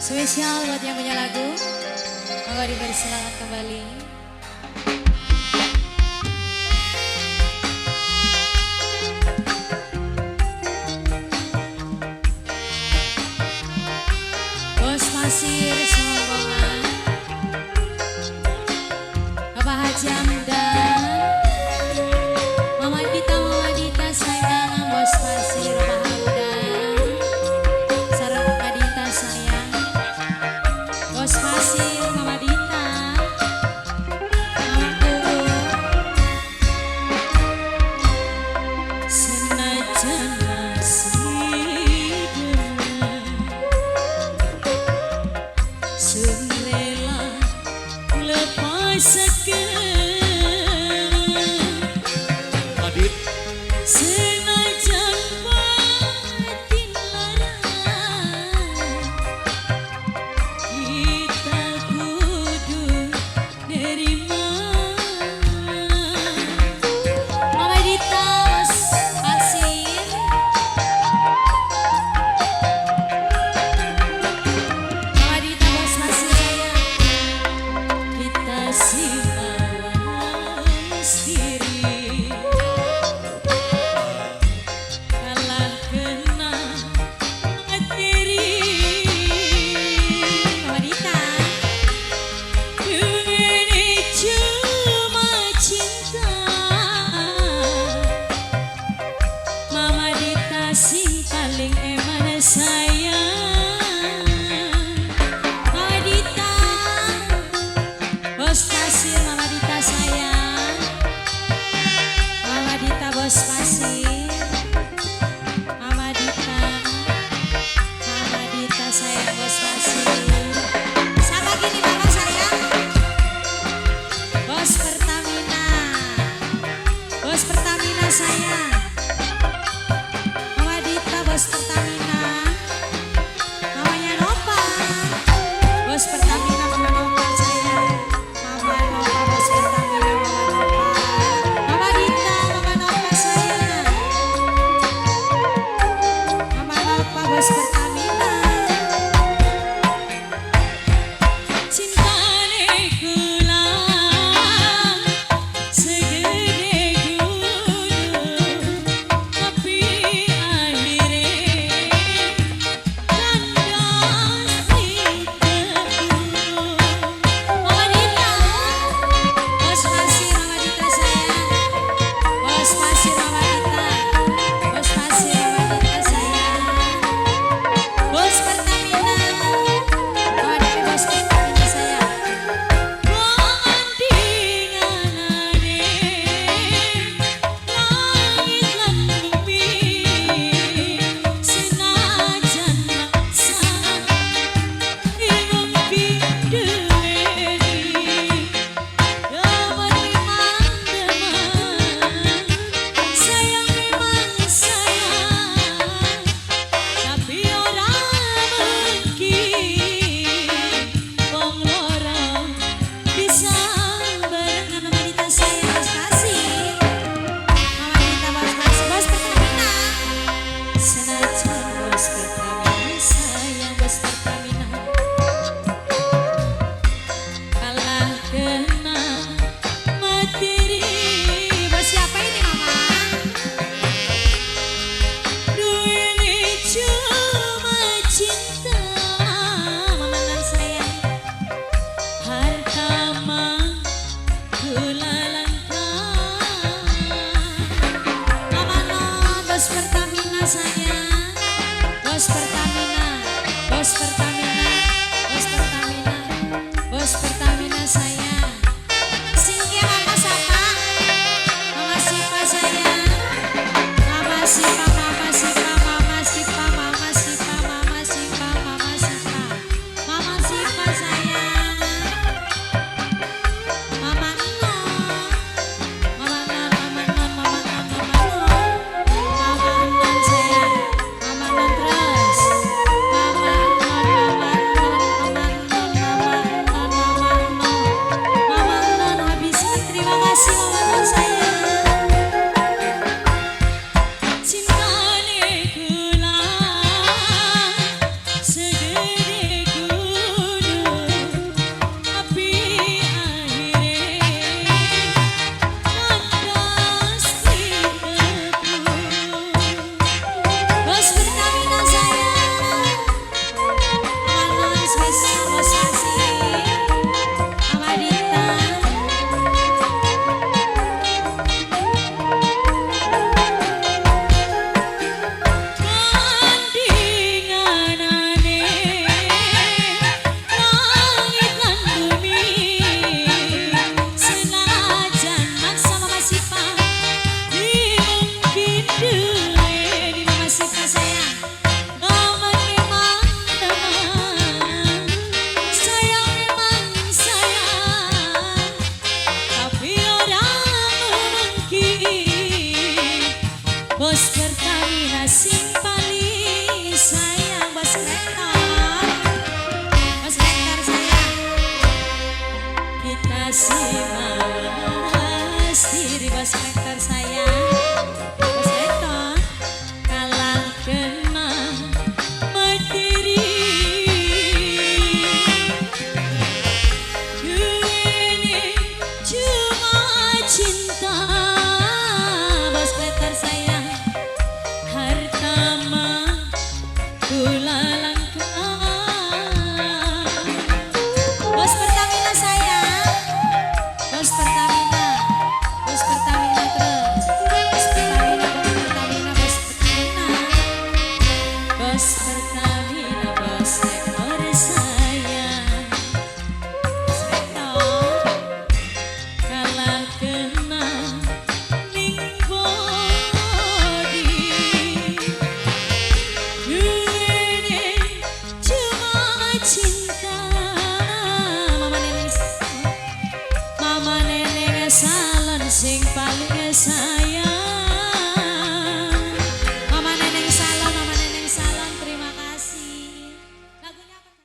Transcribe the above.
Spesial buat yang punya lagu. Monggo diberi selamat kembali. Bos Pasir Sombongan, Bapak Haji Amdan, Mama Dita sayang, Bos Pasir Bapak Hamdan, sareng Mama Dita sayang, Bos Pasir Mama Dita, Mamaku, senajan masih rela lepasaken Adit senajan batin lara, kita kudu nerima. Mama Dita Bos Pasir, Mama Dita Bos Pasir sayang, kita sih mawas diri, kalah kena materi. Mama Dita, ini cuma cinta. Mama Dita sing paling eman sayang. Mama Dita Bos Pasir, Mama Dita sayang, Mama Dita Bos Pasir, Mama Dita, Mama Dita sayang Bos Pasir. Sama gini Mama sayang, Bos Pertamina, Bos Pertamina sayang, Mama Dita Bos Pertamina, mamanya Nova, Bos Pertamina Mama Nova sayang, Mama Nova Bos Pertamina Mama Nova, Mama Dita Mama Nova sayang, Mama Nova Bos Pertamina. Cintane kula segede gunung, tapi akhire kandas ning tepung. Mama Dita Bos Pasir, Mama Dita sayang, Bos Pasir Mama Dita, Bos Pasir Mama Dita sayang, Bos Pertamina, Mama Dita Bos Pertamina sayang. Bandinganane langit lan bumi, senajan maksa mung diduweni. Demen memang demen, sayang memang sayang, tapi ora mungkin wong loro bisa barengan. Mama Dita sayang Bos Pasir, Mama Dita Bos Pasir, Bos Pertamina, senajan Bos Pertamina sayang, Bos Pertamina kalah kena materi. Bos siapa ini Mama? Duweni cuma cinta, Mama nan sayang, harta mah kula langka. Mama non Bos Pertamina sayang, Bos Pertamina, Bos Pertamina, Bos Pertamina, Bos Pertamina sayang. Singke Mama siapa? Mama Sipa sayang, Mama Sipa, Mama Sipa, Mama Sipa, Mama Sipa, Mama Sipa, Mama Sipa, Mama Sipa sayang, Mama Non, Mama Non, Mama Non, Mama Non, Mama Non, Mama Non sayang. Bos Pertamina sing paling sayang. Bos Rektor, Bos Rektor sayang. Kita simawas diri, Bos Rektor sayang. Bos Rektor kalah kena materi. Ini cuma cinta, Bos Rektor sayang. Harta mah kula langka. Bos Pertamina sayang. Bos Pertamina. Bos Pertamina terus. Bos Pertamina, Bos Pertamina, Bos Pertamina. Bos Pertamina, Bos Rektor sayang. Bos Rektor kalah kena ning body. Ini cuma cinta. Mama Neneng, Mama Neneng salon sing